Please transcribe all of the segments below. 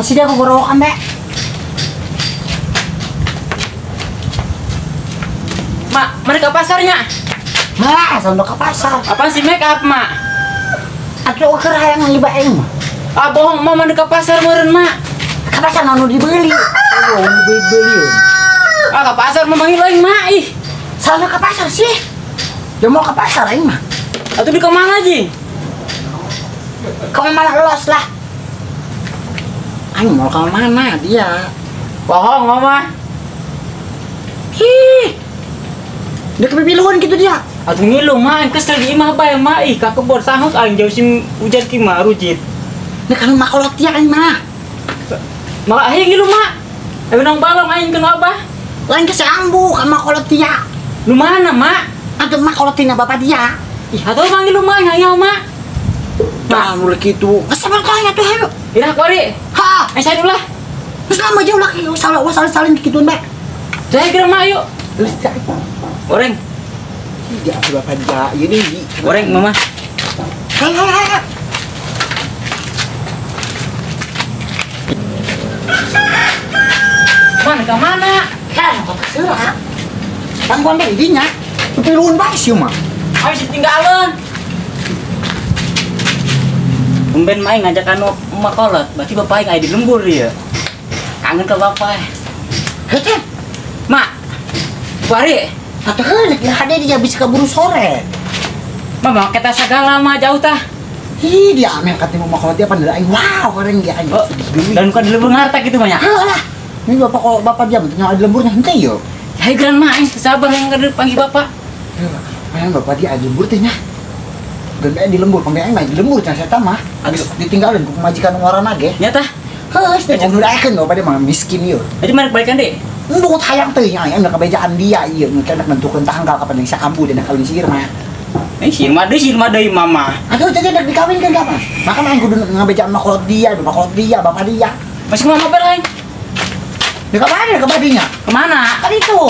Masih dia gorowokan be. Mak, mereka pasarnya. Mak, asal ke pasar. Apa sih make up, Mak? Atuh keur hayang liba aing mah. Ah, bohong, Mak, mana ke pasar meureun, Mak. Ke pasar anu dibeli. Oh, dibeli. Ah, ke pasar mah manggil aing, Mak. Ih, salah ke pasar sih. Dia mau ke pasar aing mah. Atuh di kemana, Ji? Kamu malah los lah. Aing mau ke mana dia? Bohong, Mama. Ih. Dia kepipiluan gitu dia. Atuh ngilu, Mak, kesel di imah bae, Mak. Ih, ka kebon sahut aing jauh sim hujan ki mah rujit. Nek kan makolot dia aing mah. Mak aing ngilu, Mak. Aing nang balong aing kena abah. Lain ke ambu ka makolot dia. Lu mana, Mak? Atuh makolotina bapak dia. Ih, atuh manggil lu, Mak, ngayau, Mak. Mak, mulai gitu. Ngesabar kau atuh hayu. Ira kuari. Ha, aing saya dulu lah. Geus lama jauh lah salah saling gituan bae. Saya kira, Mak, yuk. Geus goreng. Tidak bapak dia, ini goreng mama. Hai hai hai. Mana ke mana? Kan kok seura. Tangguan bae dinya. Piluun bae sih mah. Ayo ditinggalan. Tumben main ngajak anu makolot, berarti bapak aing aya di lembur ya. Kangen ke bapak. Heuh. Mak. Bari. Atuh heuh hade dia bisa keburu sore. Mama kita segala mah jauh tah. Ih, dia amel katanya mau makolot dia pandai aing. Wow, keren dia aing. Oh, dan bukan di lembur harta gitu banyak. Heuh lah. Ini bapak kalau bapak dia nya di lemburnya henteu yo. Hai gran mah aing sabar yang panggil bapak. Heuh, aing bapak dia di lembur teh nya. Geus di lembur, pambe aing mah di lembur cenah eta mah. Geus ditinggalin ku pamajikan warana ge. Nya tah. Heuh, teh ngomong daekeun bapak dia mah miskin ieu. Jadi marek balikan deui. Mbut hayang teh nya aing kabejaan dia ieu nu kana nentukeun tanggal kapan jeung sakambu dan kawin si Irma. Eh si Irma deui mama. Atuh jadi dak dikawinkeun kapan? Maka aing kudu ngabejaan makolot dia, makolot dia, bapak dia. Masih kumaha mabar aing? Di kamana ke badinya? Kemana? Kan itu.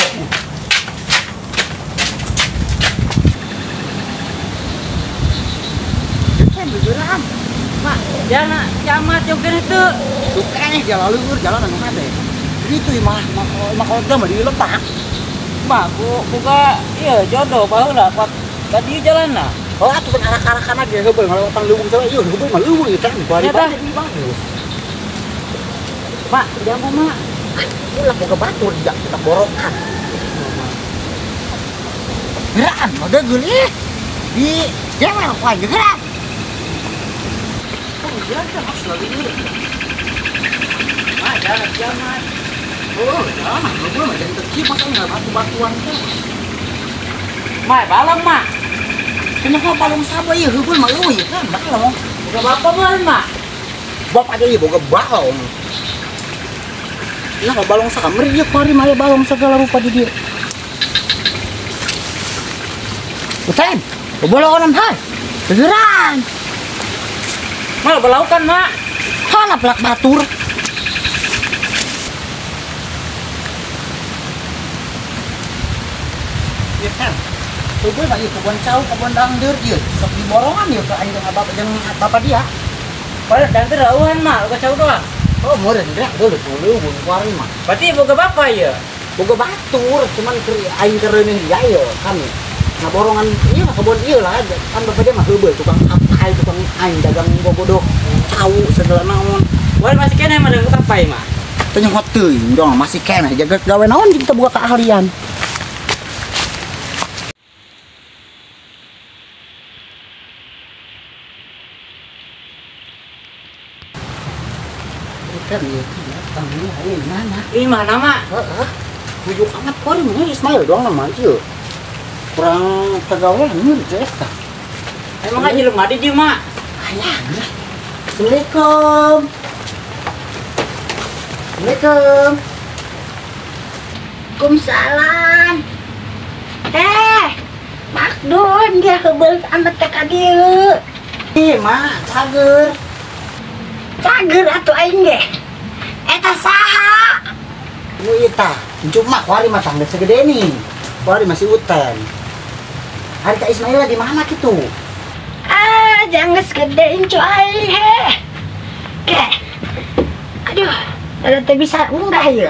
Kan beberan. Mak, jalan kiamat yang kene teu. Tuh kene jalan luhur jalan anu kade. Itu mah makolot dia mah diletak. Mak, buka iya jodoh baheula tadi jalan lah. Oh, atuh kan arak-arakan ge heubeul ngalewatan leuweung sae ieu heubeul mah leuweung ieu teh bari bagus. Mak, jambu mak. Ulah boga batur dia kita borokan. Geran, udah geulis. Di jangan ku aing geran. Oh, jalan teh harus lagi dulu. Mak, jalan kiamat. Oh, jalan heubeul mah jadi teu kieu masa nggak batu-batuan teh. Mak, balong mak. Kenapa balong saba ieu heubeul mah eueuh kan balong. Boga bapak mah mak. Bapak dia boga balong. Nah, balong sakamar ieu kuari mah balong segala rupa di dieu. Utan, bolongan hai. Beneran. Mal belaukan, Mak. Hana pelak batur. Ya kan. Heubeul mah ieu kebon cau, kebon dangdeur ieu. Sok diborongan ieu ke aing jeung bapak jeung bapak dia. Padahal dangdeur rauhan, Mak, boga cau doang. Oh, meureun gerak dulu leuweung kuari mah. Berarti boga bapak ya? Boga batur, cuman aing kereuneuh dia ieu kan. Nah, borongan ieu mah kebon ieu lah, kan bapak dia mah heubeul tukang apai, tukang aing dagang bobodoh cau segala naon. Wah, masih keneh mah dagang tapai mah. Teu nyaho teuing dong, masih keneh jaga gawe naon kita boga keahlian. Kan ieu datang ieu mana? Ini mana, Mak? Heeh. Hujuk amat kuari mah Ismail doang mah ieu. Kurang pegawai ini eta. Emang aja lemah di Mak. Ayah. Assalamualaikum. Assalamualaikum. Waalaikumsalam. Mak Dun dia heubeul amat teh ka dieu. Ih, Mak, cager. Cager atuh aing ge. Eta saha? Nu ieu tah, incu mak kuari mah tah geus segede nih. Kuari masih uten. Hari Kak Ismail di mana kitu? Ah, jangan geus gede incu aing he. Ke. Aduh, ada teh bisa unggah ya.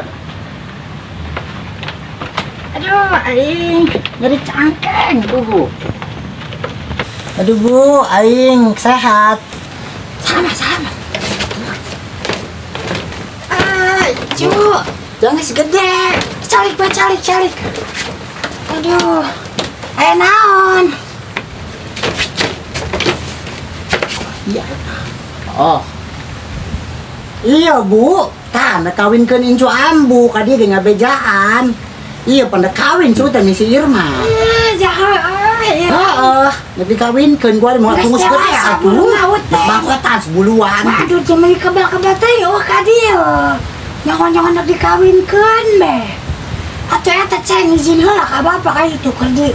Aduh, aing nyeri cangkeng, Bu. Aduh, Bu, aing sehat. Sama-sama. Ah, cu, jangan segede. Calik, Pak, calik, calik. Aduh, ayo naon. Iya. Oh. Iya, Bu. Tah, anda kawinkeun incu ambu ka dieu ge ngabejaan. Iya, panda kawin sudah nih si Irma. Jahat. Heeh, lebih kawinkeun gua mau tunggu segede atuh. Bangkotan sebuluan. Waduh, cuman kebal-kebal teh eueuh ka dieu. Nyaho-nyaho nak dikawinkeun be. Atuh eta ceng izin heula ka bapak ka itu keur di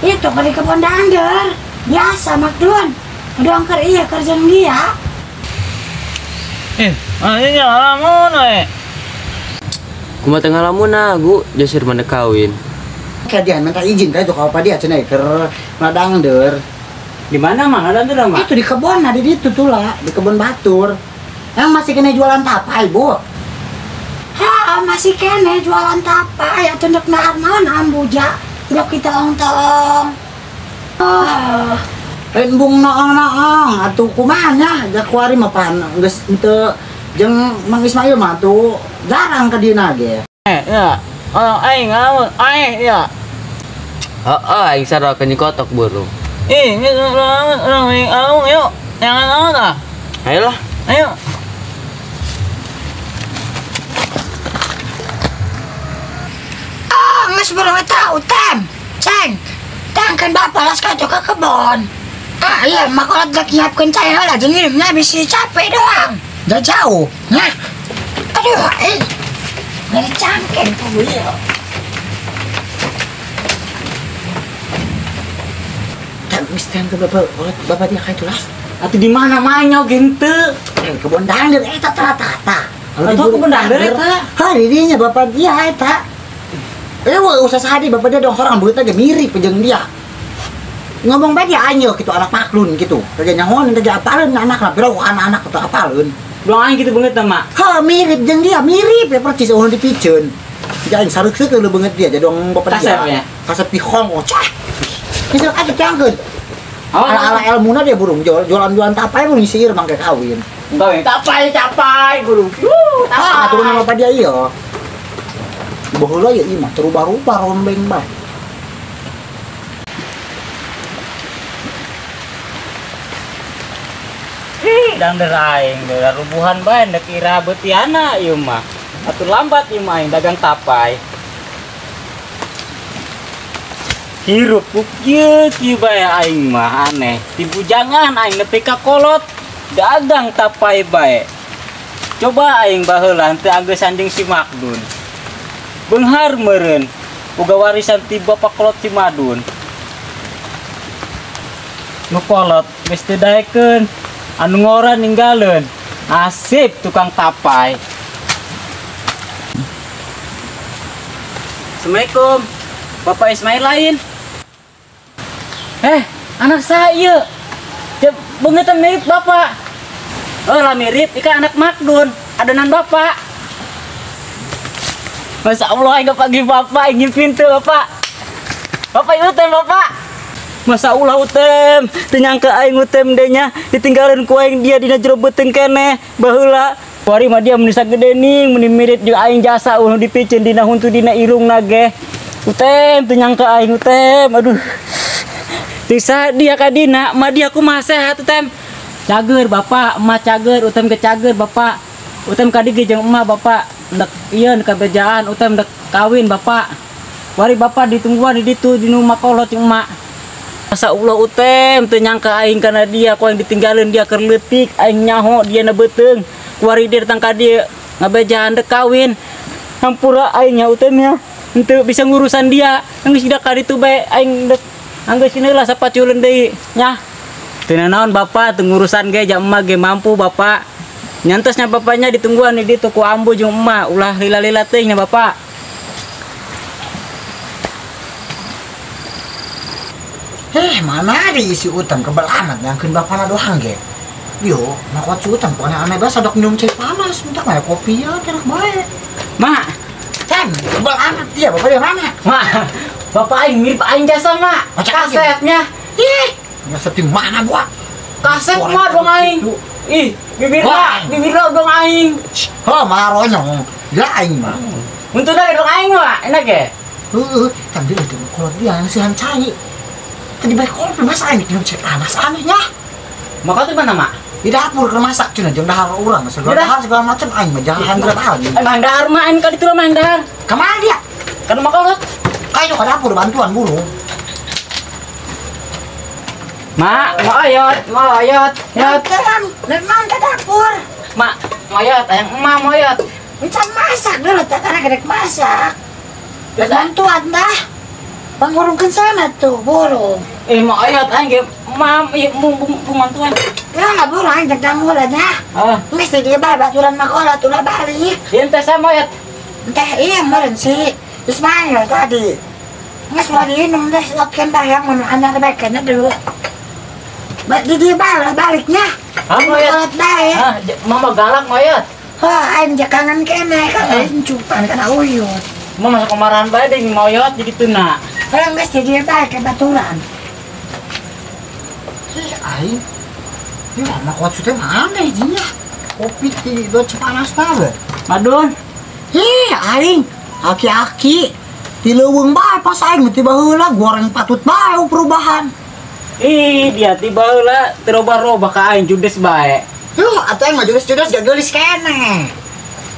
itu keur di kebon dangder. Biasa makdun. Udah keur ieu kerjaan dia. Ini ngalamun we. Kumaha teh ngalamun gu jasir mana kawin. Kayak dia minta izin kayak itu ka dia cenah keur ngadangder. Di mana mah ngadangder mah? Itu di kebon ada di itu tuh lah, di kebon batur. Yang masih kena jualan tapai, Bu. Ha, masih kena jualan tapai atuh ndek nahar naon ambuja. Udah kita ong-tong. Oh. Lain bung noong-noong atuh kumaha nya jakuari mah pan geus henteu jeung Mang Ismail mah tuh jarang ka dieu ge. Ya. Oh, aing ngalamun, aing ya. Heeh, aing sarua ke kotok burung. Ih, geus ngalamun, urang aing ngalamun yuk. Jangan ngalamun ah. Ayolah. Ayo. Ah, geus burung eta utem. Ceng. Tangkeun bapak las ka ke kebon. Ah iya, makolat lagi nyiapkeun cai heula jeung ngirimnya bisi capek doang. Jauh jauh. Nah. Aduh, nyeri cangkeng tuh ieu. Tak mesti ke bapak, bapak dia ka itu lah. Atuh di mana mah oge henteu? Kebon dangder eta tata. Atuh kebon dangder eta. Ha, di dinya bapak dia eta. Wah, usah sadi bapak dia dong sorang beutna ge mirip jeung dia. Ngomong bae dia anjeu gitu anak maklun gitu. Kerja nyahoan kerja apaleun anak lah, bro anak-anak atau apaleun. Doang aing gitu beungeut mah. Ha, mirip jeung dia, mirip ya percis eueuh dipiceun. Jadi aing sareuk-seuk leuh beungeut dia jadi dong bapak dia. Kasep ya. Kasep di Hongkong. Cah. Geus atuh cangkeun. Ala-ala elmuna dia burung jualan-jualan tapai burung si Irma mangke kawin. Kawin tapai tapai burung. Ah, turun sama bapak dia iya. Baheula ya ieu mah terubah-rubah rombeng bae. Dangder aing rubuhan bae ndek ira beutiana ieu mah. Atuh lambat ieu mah aing dagang tapai. Hirup ku kieu kieu bae aing mah aneh. Ti bujangan aing nepi ka kolot dagang tapai bae. Coba aing baheula henteu anggeus anjing si Makdun. Beunghar meureun boga warisan ti bapak kolot si Madun. Nu kolot geus teu daekeun. Anu ngora ninggaleun. Asip tukang tapai. Assalamualaikum. Bapak Ismail lain. Anak saya. Ya beungeut mirip bapak. Oh, lah mirip ika anak Makdun, adonan bapak. Masya Allah, aing pagi bapak ingin pintu bapak. Bapak ieu teh bapak. Masa ulah utem, teu nyangka aing utem deui nya, ditinggalin ku aing dia dina jero beuteung keneh, baheula. Kuari mah dia mun sagede ning, mun mirip jeung aing jasa ulah dipiceun dina huntu dina irungna ge. Utem teu nyangka aing utem, aduh. Teu saha dia ka dina, mah dia kumaha sehat utem. Cager bapak, emak cager, utem ke cager bapak. Utem ka dieu jeung emak bapak, ndek ieu ka bejaan, utem ndek kawin bapak. Wari bapak ditungguan di ditu di nu makolot jeung emak. Masa Allah utem teu nyangka aing kana dia ku aing ditinggalin dia keur leutik aing nyaho dia na beuteung kuari dia datang ka dieu ngabejaan dek kawin hampura aing nya utem nya henteu bisa ngurusan dia geus da ka ditu bae aing dek anggeus lah sapaculeun deui nya teu nanaon bapak teu ngurusan ge ja emak ge mampu bapak nyantosnya bapaknya ditungguan di ditu ku ambu jeung emak ulah lila-lila teuing nya bapak. Mana ada isi utang kebel amat nyangkeun bapana doang ge. Yo, makuat sutan pokoknya aneh banget sadok minum cai panas, minta kayak kopi ya, enak baik. Mak, Chan, tebal amat dia, bapak dia mana? Mak, bapak aing mirip aing jasa mak. Kasetnya. Ih, ngasep di mana buat? Kaset mah dong aing. Ih, bibir lah dong aing. Oh, maronyong. Ya aing mah. Untungnya dong aing mah, enak ya? Heeh, kan dia udah kalau dia yang sihan cai. Tadi baik kopi masa aing minum cai panas anehnya. Maka tuh mana mak? Di dapur keur masak cenah jeung dahar urang segala dahar segala macam aing mah jangan geura aing. Aing dahar mah aing ka ditu mah dahar. Ka mana dia? Ka rumah kolot. Kayo ka dapur bantuan burung. Mak, moyot, moyot, yot. Memang ka dapur. Mak, moyot, ayang emak moyot. Encan masak dulu teh karena gedek masak. Bantuan dah. Pangurungkeun sana tuh burung. Eh moyot aing ge mam ieu mung bantuan. Ya nggak burung aing dagang heula nya. Heeh. Geus di dieu bae baturan mah kolot ulah balik. Ieu teh sa moyot. Teh iya meureun si Ismail tadi. Geus ulah diinum deh lotkeun bayang mun anyar bae kana dulu. Di dieu bae ulah baliknya. Ah moyot. Bae. Ah mama galak moyot. Hah, aing kangen keneh kan aing cupan kana uyut. Mama masuk kemarahan bae deh moyot jadi tuna. Kalau geus di dieu bae ke baturan. Ih, aing. Ini mama kuat sudah mana izinnya? Kopi di doce panas tahu. Madun. Ih, aing aki-aki di leuweung bae pas aing tiba heula goreng patut bae perubahan. Ih, dia tiba heula terobah-robah ka aing judes bae. Yuh, atuh aing mah judes-judes gak geulis keneh.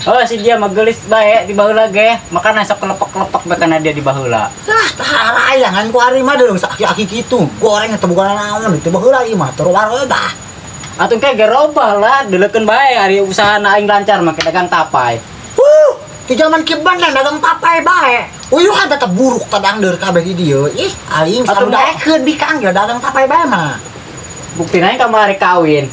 Oh, si dia mah geulis bae di baheula ge, makana sok kelepek-kelepek bae kana dia di baheula. Lah, tah arayangan ku ari mah deung aki-aki kitu. Goreng teh boga naon tiba heula ieu mah terobah-robah. Atuh ke gerobah lah, deleukeun bae ari usahana aing lancar mah dagang tapai. Huh, di zaman kiban lah dagang tapai bae. Uyuhan tetep buruk tadang deur kabeh di dieu. Ih, aing selalu daekeun bikang ge dagang tapai bae mah. Buktina aing kamari kawin.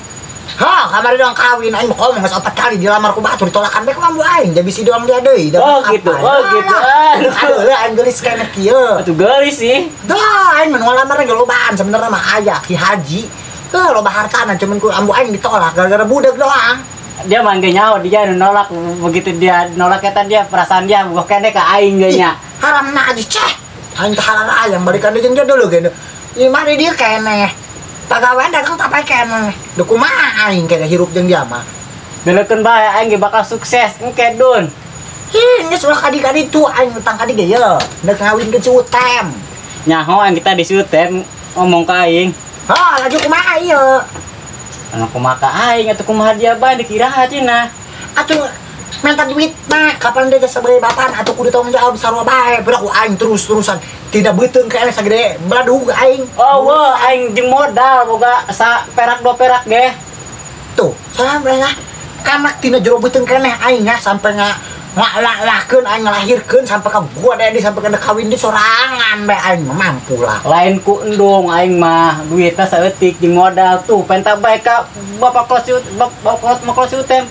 Hah, kamari doang kawin aing mah ngomong geus 4 kali dilamar ku batur ditolakan bae ku ambu aing. Jadi si doang dia deui. Oh gitu. Oh gitu. Aduh, aduh aing geulis keneh kieu. Atuh geulis sih. Dah, aing mah ngalamarna ge lobaan sebenarnya mah aya Ki Haji. Heuh, loba hartana cuman ku ambu aing ditolak gara-gara budak doang. Dia mah ge nyaho dia nolak begitu dia nolak eta dia perasaan dia bogoh keneh ka aing ge nya. Haramna aja ceh. Aing teh halarayang barikan deui jeung dia dulu ge. Ieu mah di dieu keneh. Pagawean dagang tapai keneh. Duh kumaha aing keneh hirup jeung dia mah. Deleukeun bae aing ge bakal sukses engke dun. Ih, geus ulah kadi-kadi tu aing utang kadi ge ye. Deuk ngawinkeun si Utem. Nyaho aing kita di si Utem ngomong ka aing. Hah, laju kumaha ieu? Anu kumaha ka aing atuh kumaha dia bae dikira cenah. Atuh minta duit mah kapan dia sebagai bapan atuh kudu tanggung jawab sarua bae. Beurak ku aing terus-terusan tidak beuteung ka eleh sagede beladug aing. Oh, wah aing jeung modal boga sa perak dua perak ge. Tuh, sampe lah anak tina jero beuteung keneh aing nya sampe ngalahkeun aing ngalahirkeun sampe ka gua deui sampe ka kawin di sorangan bae aing mah mampu lah. Lain ku endung aing mah duitna saeutik jeung modal tuh penta bae ka bapak kolot bapak kolot si Utem.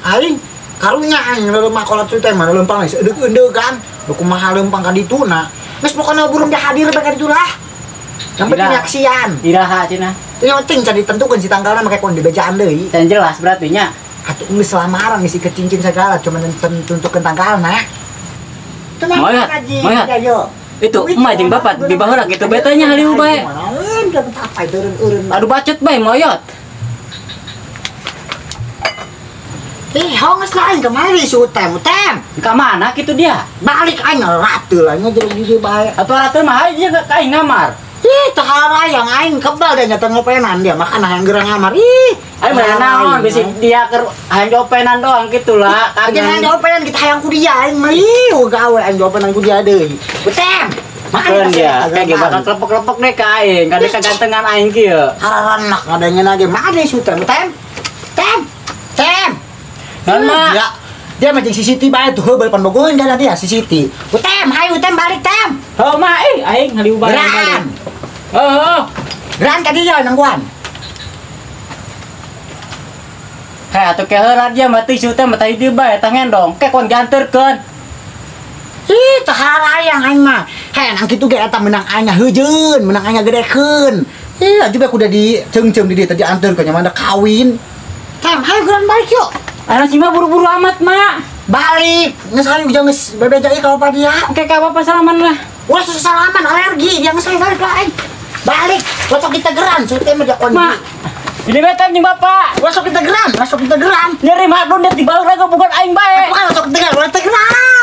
Aing karunya aing leumpang kolot si Utem mah leumpang geus eudeug-eudeugan. Duh kumaha leumpang ka dituna. Geus pokona burung dia hadir bae ka ditu lah. Yang penting nyaksian. Iraha cenah. Yang penting can ditentukeun si tanggalna make kon dibejaan deui. Can jelas berarti nya. Atuh geus lamaran geus iket cincin segala cuman tentukeun tanggalna. Cuman ngaji yo. Itu emak jeung bapak di baheula kitu bae teh nya halieu bae. Aduh bacot bae moyot. Eh, honges lah aing kemari si Utem, Utem. Ka mana kitu dia? Balik aing rateul aing jeung di dieu bae. Atuh rateul mah aing ka aing ngamar. Ih, teh harayang aing kebal dia nyata ngopenan dia, makana hayang geura ngamar. Ih, aing mah naon bisi dia keur hayang diopenan doang kitu lah. Kangen hayang diopenan kita hayang ku dia aing mah. Ih, gawe aing diopenan ku dia deui. Utem. Makan dia, kayak bakal klepek-klepek deh ka aing, kade kagantengan aing kieu. Hararenak ngadengin ge mah si Utem, Utem. Tem. Tem. Nah, ya. Dia mah jeung CCTV bae tuh heubeul pan bogoheun dia dia CCTV. Utem, hayu Utem balik Tem. Heuh mah euy, aing halieu bae balik. Heuh. Geran ka dieu nangguan. Heh, atuh ke heula dia mah teu si Utem mah tadi dieu bae tah ngendong. Ke kon dianterkeun. Ih, teh harayang aing mah. Heh, nang kitu ge eta menang aing heujeun, menang aing gedekeun. Iya, juga udah di ceng-ceng di dia tadi antar ke mana kawin. Tem, hayo geran balik yuk. Anak si mah buru-buru amat, Mak. Balik. Nges hayu jangan geus bebeja ieu ka bapak dia. Oke, ka bapak salaman lah. Ulah susah salaman alergi, dia geus balik lah aing. Balik, masuk kita geran, sudah mah dia kondi. Mak. Ini betem jeung bapak. Masuk kita geran, masuk kita geran. Nyeri mak belum dia dibalik lagi bukan aing bae. Bukan masuk kita geran, ulah tegeran.